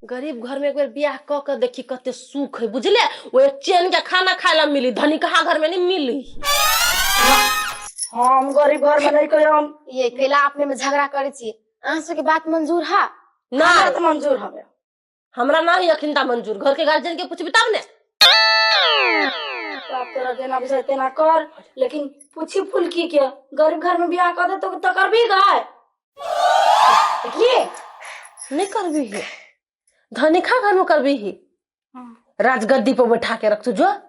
गरीब घर में एक बेर बियाह क के देखी कते सुख है, बुझले? वो एक चैन के खाना खाए ला मिली, धनी कहाँ घर में नहीं मिली। हम गरीब घर में नहीं कहियो हम। ये कैला अपने में झगड़ा करे छी? अहाँ सबके बात मंजूर है? ना। हमरा तऽ मंजूर हवे। हमरा ना ही अखिनता मंजूर, घर के गार्जियन के पूछबी तब ने। बाप तोरा जेना बुझाय तेना कर, लेकिन पूछी फुलकी के, गरीब घर में बियाह कर दे तो करबी गाय? देखिए। नहीं करबी ही, धनी खा घर में करबी ही। राजगद्दी पर बैठा के रख तू जो। अब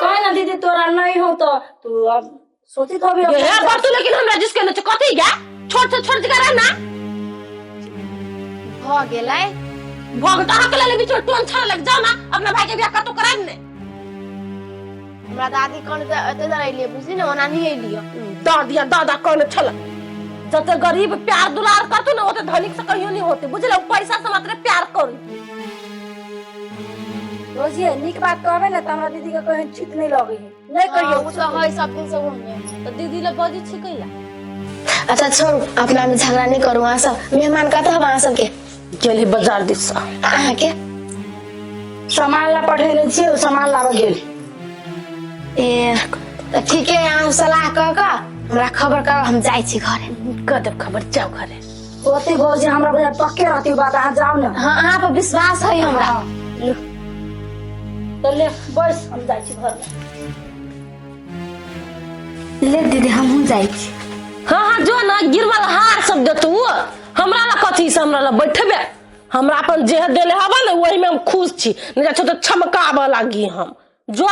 कहे ना दीदी, तोरा नहीं हो तो तू अब सोची तो अभी। ये है बात, लेकिन हमरा जिसके न कथी गया, छोट से छोट जगह रह ना। भ गेलै। भगत अहाँ के लेल बीच में टोन छाड़ लग जाओ ना, अपना भाई के बियाह कतौ कराब ने। हमरा दादी कन तऽ एते दर एलियै, बुझली ने, ओना नहीं एलियै। दादिया दादा कहने छल, जते गरीब प्यार दुलार करतू ना, ओते धनिक से कहियो नहीं होते, बुझले? उ पैसा से मात्र प्यार करी। रोजिए नीक बात कहबे ने तऽ हमरा दीदी के कहीं ठीक नहीं लगे है, नहीं कहियो। हाँ, ओ तऽ है सब दिन से ओहने। तो दीदी ले बजी छी कैला? अच्छा छोड़ू, अपना में झगड़ा नहीं करू। अहाँ सब मेहमान कतऽ हब अहाँ सबके? गेली बाजार दिस। अहाँके? सामान ला पठेने छियै, ओ सामान लाबऽ गेल। ए तऽ ठीके है, अहाँ सलाह कऽ कऽ हमरा खबर करब, हम जाइ छी घरे। कह देब खबर, जाओ घरे। ओते भौजी हमरा बुझाय पक्के रहती बात, अहाँ जाउ ने। हाँ, अहाँ पर विश्वास है हमरा। लू। तऽ ले बैस, हम जाइ छी घर। ले दीदी, हमहूँ जाइ छी। हाँ हाँ, जो ना, गिरवल हार सब देतू, हमरा ला कथी से? हमरा ला बैठबे? हमरा अपन जे देले हवा ने, वही में हम खुश छी। नहीं जाछो तो छमकाबऽ लागी हम। जो।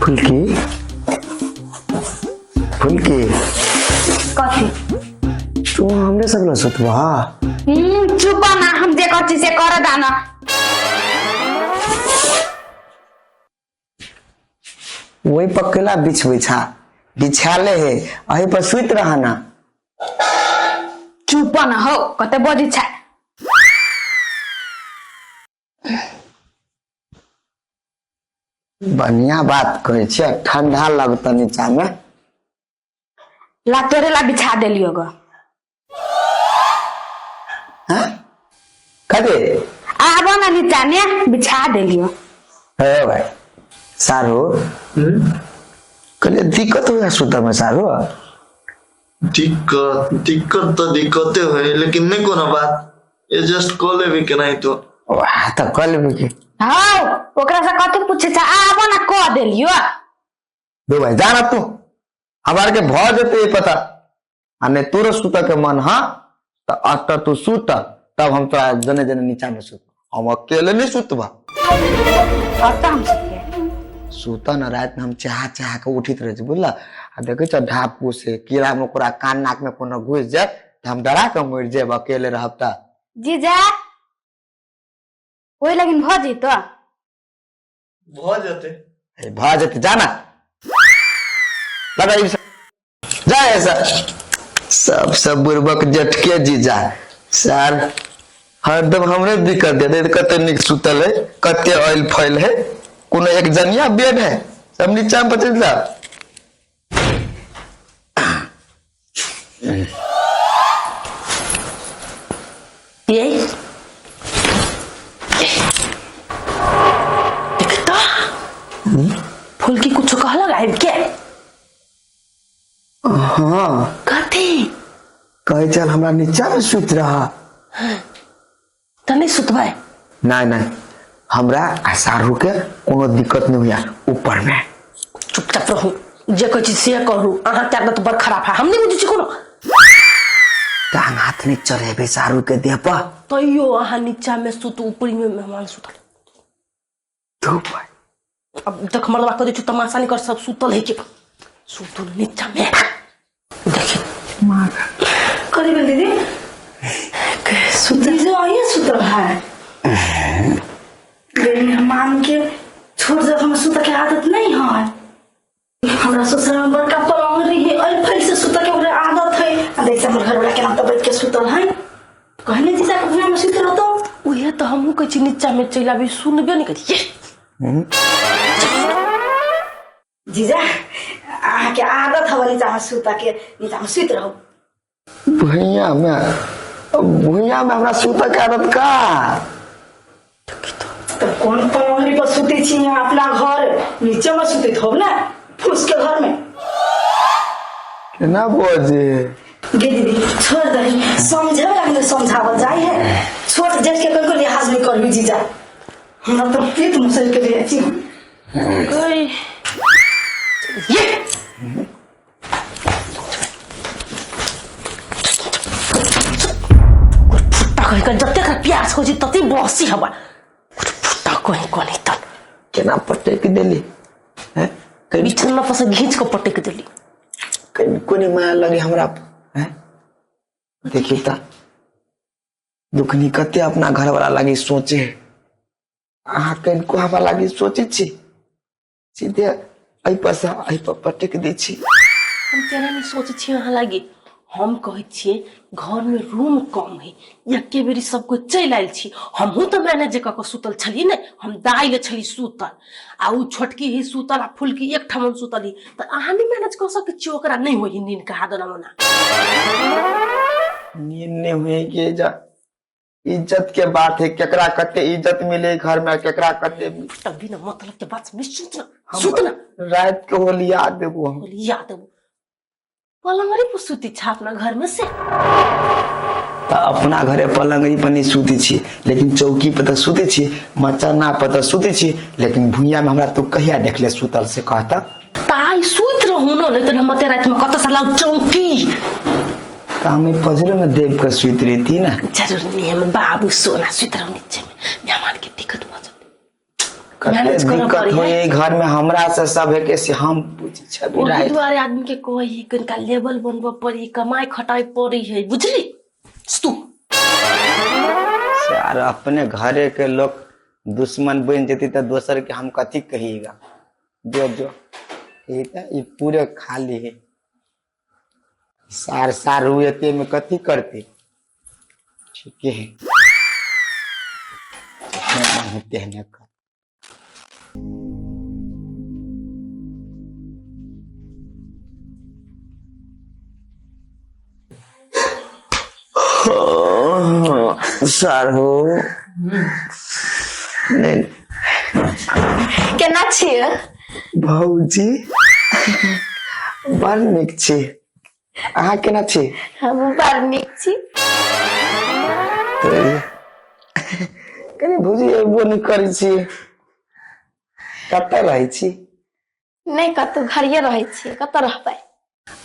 फुलकी, फुलकी। कथी? तू हमरे सब सुतबा? चुप ना, हम जे कर छी से कर दाना। वही पकेला बिछ बिछा बिछाले है, अही पर सुत रहा ना। चुप ना हो, कते बजै छै। बढ़िया बात कहै छियै, ठंडा लगता नीचा में। ला, तोरे ला बिछा देलियो ग। हाँ, कदे? आबो ना नीचा ने, बिछा देलियो। हे भाई सारू, कहलिए दिक्कत हो सुतऽ में सारू? दिक्कत दिक्कत तऽ दिक्कते होइ, लेकिन नहि कोनो बात, एडजस्ट कऽ लेबै केनाहितो। वाह, तऽ कऽ लेबै की। हौ, ओकरा से कथी पूछे छै? आबो ना, कह देलियो। दो भाई, जा ना तू, हमार के भऽ जेतै पता आ नहि तोरो सुतऽ के मन। हाँ, तऽ अतऽ तू सुत, तब हम तोरा जने जने नीचा में सुत, हम अकेले नहीं सुतबा। कतऽ हम सुतियै? सुत न, राति में हम चाह चाह के उठित रहै छी, बुझल? आ देखै छ ढाप से कीड़ा मकोड़ा कान नाक में कोनो घुसि जायत तऽ हम डरा के मरि जायब, अकेले रहब तऽ। जीजा, ओहि लगिन भऽ जैतो? भऽ जेतै। ए, भऽ जेतै, जा ना, लगा ई सब। जा ऐसा सब सब बुड़बक जटके जीजा सर हरदम हमरे दिक्कत दे दे। कते नीक सुतल है, कते ऑयल फैल है, कोनो एक जनिया बेड है, सब नीचा में पचल जा। ये देखता, फुलकी कुछ कहलक आबि के? हाँ। कथी? कहै चल हमरा नीचा में सुत रहा। तऽ नहि सुतबै? नहीं नहीं, हमरा आ सारू के कोनो दिक्कत नहीं हुआ ऊपर में। चुपचाप रहू, जे कहै छी से करू। अहाँके आदत बड़ खराब है, हम नहि बुझै छी कोनो। टांग हाथ नहीं चढ़ेबे सारू के देह पर। तैयो अहाँ नीचा में सुतू, ऊपरी में मेहमान सुतल। धूप भाई। अब देख मरवा कर दै तमाशा नहीं कर, सब सुतल है के सुतू न नीचा में, देखी। करी भेल दीदी? सुतल। जीजो आइए सुतल है। मेहमान के छोट जगह में सुतऽ के आदत नहीं है। हमरा ससुरा में बड़का पलंग रही, अल फैल से सुतऽ के ओकरा आदत है। में सुति रहतो। उहे तऽ हमहूँ कहै छी नीचा में चलि आबी, सुनबे नहि करी। ये जीजा अहाँके आदत हवा नीचा में सुतऽ के, नीचा में सुति रहू। भुइया में, भुइया में हमरा सुतऽ के आदत का? तब कोन पलंगरी पर सुते छी यहाँ अपना घर नीचे में सुतैत होब ना फूस के घर में। केना बजे गे दीदी छोड़ दही, समझे वाला के समझावल जाय है, छोट जेठ के कनको लिहाज नहीं करबी जीजा, हमरा तो पेट मुसर के लिए छी। गई ये फुट्टा कहीं कर, जतेक प्यास हो छी तते बसी हवा फुट्टा कहीं कहीं तन केना पटक देली हैं? कहीं बिछना पर से घींच के पटक देली। कहीं कोनी माया लगे हमरा हैं? देखियो ता दुखनी कते अपना घर वाला लागी सोचे है, अहाँ कनिको हमरा लागी सोचे छी, सीधे एहि पर से एहि पर पटक दै छी। हम तेना नहीं सोचे छी अहाँ लागी, हम कहै छियै घर में रूम कम है, एके बेरी सब कोई चलि आयल छी, हमहूँ तऽ मैनेज कऽ के सुतल छली ने, हम दाइ ले छली सुतल आ उ छोटकी ही सुतल आ फुलकी एक ठाम सुतल ही, तऽ अहाँ नहीं मैनेज कऽ सकै छी, ओकरा नहीं होई नींद कहा देना मना। नींद नहीं हुए के जा इज्जत के बात है, केकरा कते इज्जत मिले घर में, केकरा कते। तब बिना मतलब के बात निश्चिंत ना सुतना। रात के होलिया देबो हम। होलिया देबो, पलंगरी पर सुती छा अपना घर में से। त अपना घरे पलंगरी पर नहीं सुती छी, लेकिन चौकी पर त सुती छी, मचना पर त सुती छी, लेकिन भुइया में हमरा तू कहिया देखले सुतल से कहता? ताई सुत रहू न, नहीं तो हम ते रात में कत साला चौकी त हमें पजरे में देव के सुत रहती ना। जरूर नहीं, हम बाबू सोना सुत रहू नीचे में, मेहमान के दिक्कत भ जते। कते मैनेज करऽ दिक्कत पड़ी होई है। घर में हमरा से सब है के से हम पूछै छबी ओही राति। दुआरे आदमी के कही कनिका लेवल बनबऽ पड़ी, कमाई खटाई पड़ी है, बुझली तू। यार अपने घरे के लोग दुश्मन बन जेती त दोसर के हम कथी कहिएगा। जो जो ई त ई पूरे खाली है, सार सार हुए ते में कथी करते। ठीक है होते हैं ना। सर हो नहीं। केना छियै? भौजी बड़ नीक छी, अहाँ केना छी? हम बड़ नीक छी। कनि भौजी एबो नहि करै छी, कतऽ रहै छी? नहि कतौ, घरे रहै छियै, कतऽ रहबै?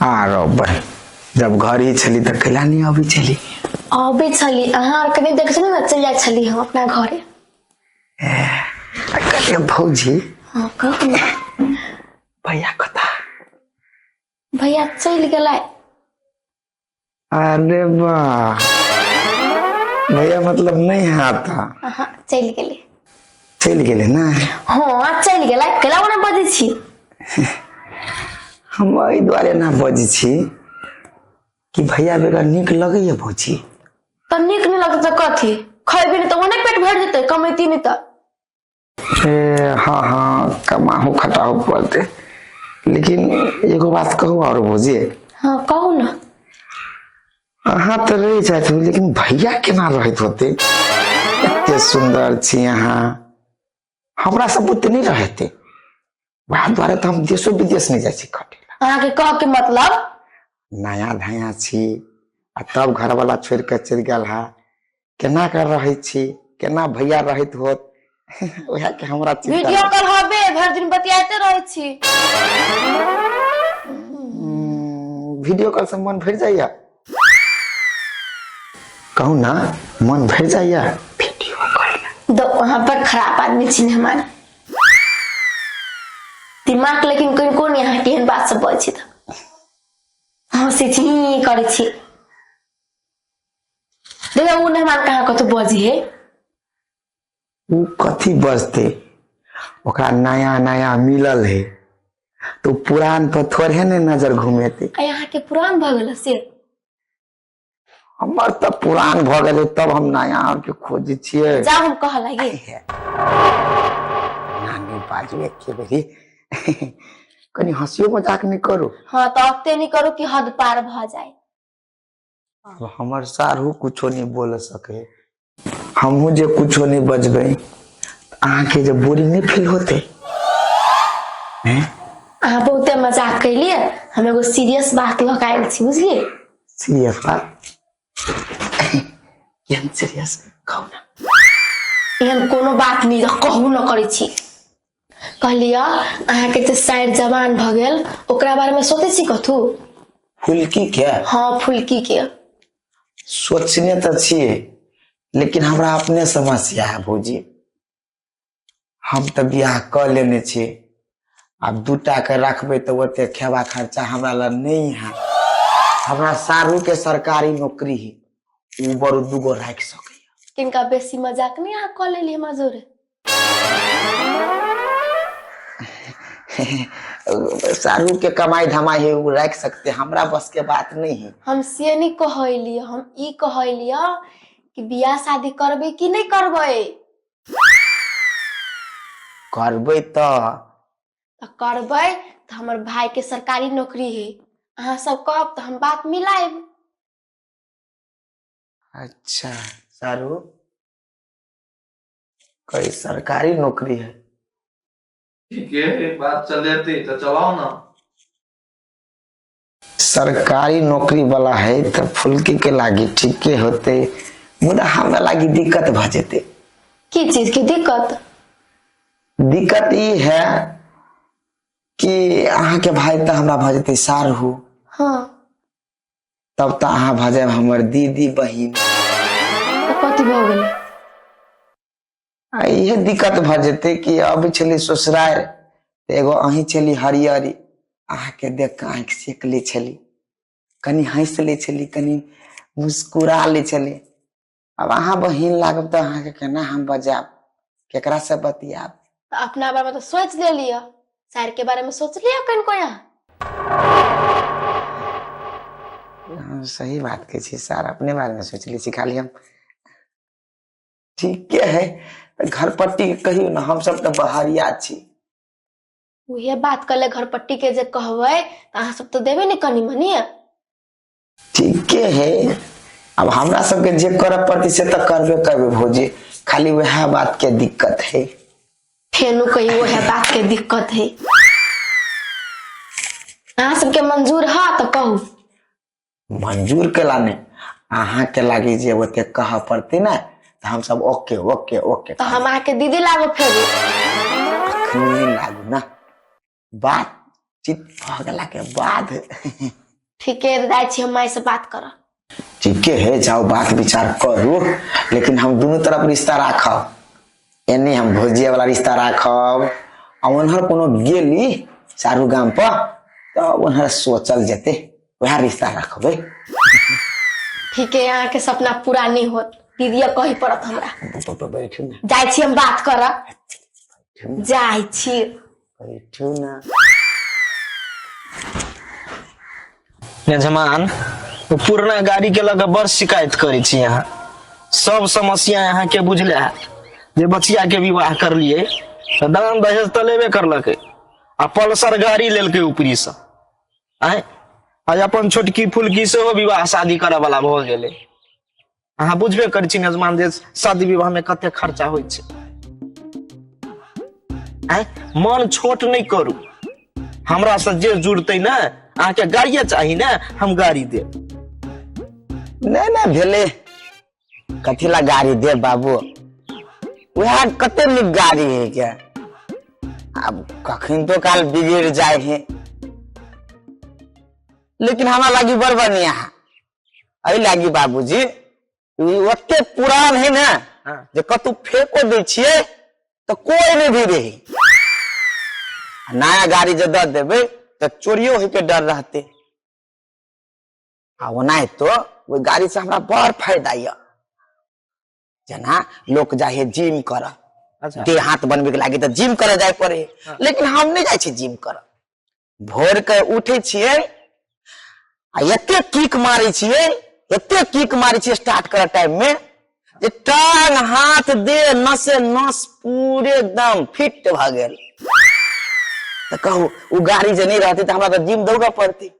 आरो बड़ जब घर ही छली तऽ कैला नहि अबै छली? अबै छली, अहाँ आरके नहि देखै छली ने, चलि जाइ छली हम अपना घरे। कते भौजी? हाँ कहू ने। भैया कता? भैया चलि गेलै। अरे वाह, भैया मतलब नहीं आता? हाँ चलि गेलै। चलि गेलै ना? हाँ चलि गेलै। कैला ओना बजै छी? हम एहि दुआरे ना बजै छी कि भैया बेगर नीक लगैया भौजी? तऽ नीक नहि लगतै तऽ कथी खैबी नहि तऽ ओने पेट भरि जेतै, कमैती नहि तऽ। ए, हाँ हाँ कमाहू खटाहू पड़ते, लेकिन एगो बात कहू और भौजी? हाँ कहू ने। अहाँ तऽ रहि जाइत हो, लेकिन भैया केना रहैत होते? एते सुन्दर छी अहाँ, हमरा सब बुते नहि रहते, वएह दुआरे तऽ हम देशो विदेश नहि जाइ छी खटे ला। अहाँके कह के मतलब? नया धया छी आ तब घरवाला छोड़ि कऽ चलि गेल हा, केना कर रहै छी, केना भैया रहैत होत, वएह के हमरा चिंता। वीडियो कॉल हबे भरि दिन बतियाते रहै छी। वीडियो कॉल से मन भरि जाइया? कहू ना, मन भरि जाइया वीडियो कॉल? दो वहां पर खराब आदमी छी हमार दिमाग, लेकिन कोन कोन यहाँ केहन बात सब बजै छी तऽ हँसै छी करै छी। देखो उ नहि हमार कहाँ कतौ बजी है। उ कथी बजते, ओकरा नया नया मिलल है तो पुरान पर थोड़े ने नजर घुमेते। आ यहाँ के पुरान भऽ गेल से? हमर तऽ पुरान भऽ गेलै तब हम नया आरके खोजै छियै। जाउ, हम कह लागी। ना, नहि बाजू एके बेरी, कनि हँसियो मजाक नहि करू। हाँ, तऽ ओते नहीं करू कि हद पार भऽ जाए। अब हमर सारू कुछो नहीं बोल सके, हमहूँ जे कुछो नहीं बजबै, अहाँके जे बोरिंग नहीं फील होते हैं? अहाँ बहुते मजाक कैलिए, हम एगो सीरियस बात लऽ कऽ आयल छी, बुझलिए? सीरियस बात? केहन सीरियस, कहू ना। एहन कोनो बात नहीं, कहू न करै छी। कहलिय, अहाँके जे साइर जवान भऽ गेल, ओकरा बारे में सोचै छी कथू? फुलकी के? हाँ, फुलकी के। सोचने तऽ छियै, लेकिन हमरा अपने समस्या है भौजी। हम तऽ बियाह कऽ लेने छी, आब दूटा के रखबै तऽ ओते खेबा खर्चा हमरा लग नहि है। हमरा सारू के सरकारी नौकरी है, ओ बड़ दूगो राखि सकैया। किनका बेसी मजाक नहीं अहाँ कऽ लेली हमरा जोरे? सारू के कमाई धमाई है, ओ राखि सकते, हमरा बस के बात नहीं है। हम से नहीं कहलिए, हम ई कहलिए कि बियाह शादी करबै कि नहीं करबै? करबै तऽ। तऽ करबै तऽ हमर भाई के सरकारी नौकरी है, अहाँ सब कहब तऽ हम बात मिलायब। अच्छा, सारू कई सरकारी नौकरी है? ठीक है, बात चलेती तो चलाओ ना। सरकारी नौकरी वाला है तऽ फुलकी के लागी ठीके होते, मुदा हमरा लागी दिक्कत भऽ जेतै। की चीज के दिक्कत? दिक्कत ई है कि अहाँके भाई तऽ हमरा भऽ जेतै सारहू। तब तऽ अहाँ भऽ जायब हमर दीदी बहिन। तऽ कथी भऽ गेलै? आ इहे दिक्कत भऽ जेतै कि अबै छली ससुरारि तऽ एगो अहीं छली हरियरी, अहाँके देख कऽ आँखि सेक लै छली, कनि हँसि लै छली, कनि मुस्कुरा लै छली। आब अहाँ बहिन लागब तऽ अहाँके केना हम बजायब, केकरा से बतियाब? तऽ अपना बारे में तऽ सोच लेलियै, सार के बारे में सोच लिअ कनिको यहाँ? हाँ, सही बात कहै छी सर, अपने बारे में सोच लै छी खाली हम। ठीके है, तऽ घर पट्टी के कहियौ ने, हमसब तऽ बहरिया छी। उहे बात कहले, घरपट्टी के जे कहबै तऽ अहाँ सब तऽ देबै ने कनि मनी? ठीके है, अब हमरा सबके जे करऽ पड़तै से तऽ करबे करबै भौजी, खाली वएह बात के दिक्कत है। फेनु कही उहे बात के दिक्कत है। अहाँ सबके मंजूर है तऽ कहू। मंजूर केला नहि, अहाँके लागी जे ओते कहऽ पड़तै ने तऽ हमसब ओके ओके ओके। तऽ हम अहाँके दीदी लागो फेरू? अखनी लागू ना, बातचीत भऽ गेला के बाद। ठीके, जाइ छी हम माय से बात करऽ। ठीके है, जाओ बात विचार करू, लेकिन हम दुनू तरफ रिश्ता राखब। एने हम भौजिया वाला रिश्ता राखब आ ओन्हर कोनो गेली चारू गाम पर तऽ ओन्हर सोचल जेतै, वएह रिश्ता रखबै। ठीके, अहाँके सपना पूरा नहीं होत, दीदी कही पड़त हमरा। बैठू ने। जाइ छी हम बात करऽ, जाइ छी। बैठू ना। यजमान, ओ पुरना गाड़ी के लऽ कऽ बड़ शिकायत करै छी अहाँ। सब समस्या अहाँके बुझले है जे बचिया के विवाह करलियै तऽ दान दहेज तऽ लेबे करलकै आ पल्सर गाड़ी लेलकै ऊपरी से। आँय, आ अपन छोटकी फुलकी सेहो विवाह शादी करऽ वाला भऽ गेलै। अहाँ बुझबे करै छी यजमान जे शादी विवाह में कते खर्चा होइ छै। आँय, मन छोट नहि करू, हमरा से जे जुड़तै ने, अहाँके गाड़िए चाही ने, हम गाड़ी देब। नहि नहि भेलै, कथी ला गाड़ी देब बाबू, वएह कते नीक गाड़ी है के आब कखन तो काल बिगड़ जाए है, लेकिन हमरा लागी बड़ बढ़िया है। एहि लागी बाबूजी, ई ओते पुरान है ने जे कतौ फेको दै छियै तऽ कोई नहीं भी रही। आ नया गाड़ी जे दऽ देबै तऽ चोरियो होय के डर रहते। आ ओनाहितो ओहि गाड़ी से हमरा बड़ फायदा यऽ, जेना लोक जाइ है जिम करऽ, देह हाथ बनबे के लागी तऽ जिम करऽ जाय पड़े है, लेकिन हम नहीं जाइ छी जिम करऽ। भोर के उठे छियै आ एते किक मारै छियै, एते किक मारै छी स्टार्ट करऽ टाइम में जे टांग हाथ देह नसे नस पूरे एकदम फिट भऽ गेल। तऽ कहू ओ गाड़ी जे नहि रहती तऽ हमरा तऽ जिम दौड़ऽ पड़ती।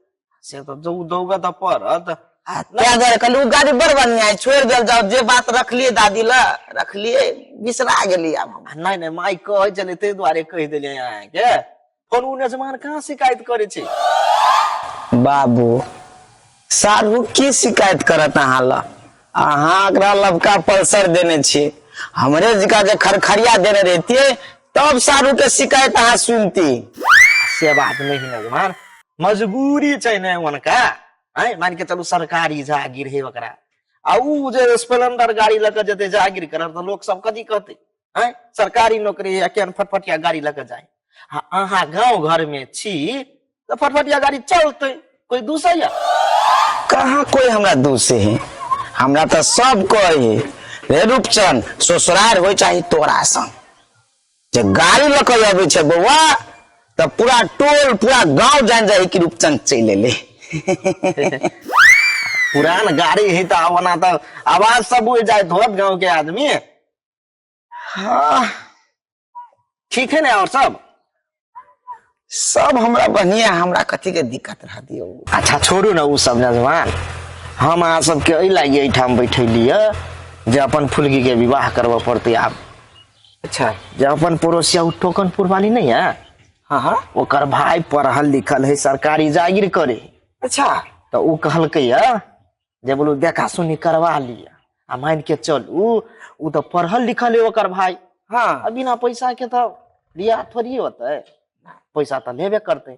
से तऽ दौगऽ तऽ पड़त। आ तैं दुआरे कहली ओ गाड़ी बड़ बढ़िया है, छोड़ि देल जाओ, जे बात रखलियै दादी लए रखलियै, बिसरा गेलियै आब हम। नहि नहि, माइ कहै छलै ताहि दुआरे कहि देलियै अहाँके। फोन ओ नजमान कहाँ शिकायत करै छै? बाबू सारू की शिकायत करत अहाँ लए? अहाँ एकरा लबका पल्सर देने छियै, हमरे जकाँ जे खरखरिया देने रहितियै तब सारू के शिकायत अहाँ सुनती। से बात नहि नजमान, मजबूरी छै ने हुनका। आँय मान के चलू सरकारी जागीर है ओकरा, आ उ जे स्प्लेंडर गाड़ी लऽ के जेतै जागीर करब तऽ लोक सब कथी कहतै? आँय सरकारी नौकरी है केहन फटफटिया गाड़ी लऽ के जाय। आ अहाँ गाँव घर में छी तऽ फटफटिया गाड़ी चलतै, कोई दूसैया? कहाँ कोई हमरा दूसे है, हमरा तऽ सब कहै है रे रूपचंद ससुरार होइ चाही तोरा सन, जे गाड़ी लऽ के अबै छै बौआ तऽ पूरा टोल पूरा गांव जान जाइ कि रूपचंद चलि एलै। पुरान गाड़ी है तऽ ओना तऽ आवाज सब बुझि जाइत होत गाँव के आदमी। हाँ ठीक है ने? और सब सब हमरा बढ़िया, हमरा कथी के दिक्कत रह दियौ। अच्छा छोड़ू ने ओ सब नजवान, हम अहाँ सबके एहि लागी एहिठाम बैठेलियै जे अपन फुलकी के विवाह करबऽ पड़तै आब। अच्छा जे अपन पड़ोसिया ओ टोकनपुर वाली नहीं है? हाँ हाँ। ओकर भाई पढ़ल लिखल है, सरकारी जागीर करे। अच्छा। तऽ ओ कहलकै जे बोलू देखा सुनी करवा लिअ, आ मान के चलू ओ तऽ पढ़ल लिखल है ओकर भाई। हाँ। आ बिना पैसा के तऽ बियाह थोड़ी होतै, पैसा तऽ लेबे करतै।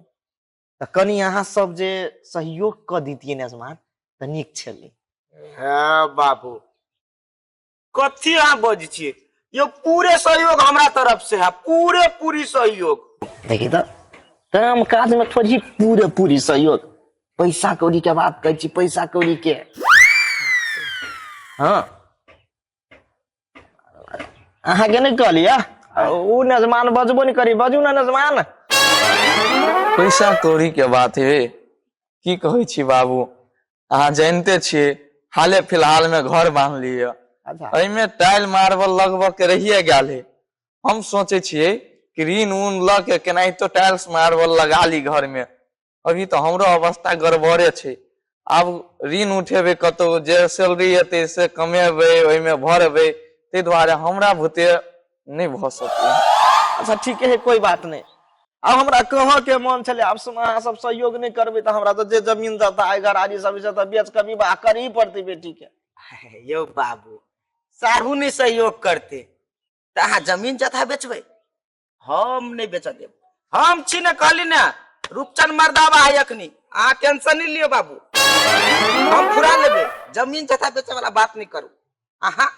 तऽ कनि अहाँ सब जे सहयोग कऽ दितियै नजमान तऽ नीक छलै। हे बाबू कथी अहाँ बजै छियै यो, पूरे सहयोग हमरा तरफ से है, पूरे पूरी सहयोग। देखी तऽ काम काज में थोड़ी पूरे पूरी सहयोग, पैसा कौड़ी के बात कहै छी, पैसा कौड़ी के। हाँ अहाँके नहि कहलियै ओ नजमान बजबो नहि करी, बजू ने नजमान। पैसा कौड़ी के बात हे की कहै छी बाबू, अहाँ जानिते छियै हाले फिलहाल में घर बान्हलियै। अच्छा। एहिमे टाइल मार्बल लगबऽ के रहिए गेल है। हम सोचै छियै कि ऋण उन लऽ के केनाहितो टाइल्स मार्बल लगा ली घर में। अभी तऽ हमरो अवस्था गड़बड़े छै, आब ऋण उठेबै कतौ, जे सैलरी एतै से कमेबै ओहिमे भरबै, ताहि दुआरे हमरा बुते नहि भऽ सकैए। अच्छा ठीक है, कोई बात नहीं। आब हमरा कहऽ के मन छलै, आब अहाँ सब सहयोग नहि करबै तऽ हमरा तऽ जे जमीन जथा है घरारी सब छै तऽ बेच कऽ विवाह करही पड़तै बेटी के। यौ बाबू साहू नहि सहयोग करते तऽ अहाँ जमीन जथा बेचबै? हम नहि बेचऽ देब, हम छी ने, कहली ने रूपचंद मर्दाबा है अखनी, अहाँ टेंशन नहीं लियौ बाबू, हम फुरा लेबै, जमीन जथा बेचै वाला बात नहीं करू अहाँ।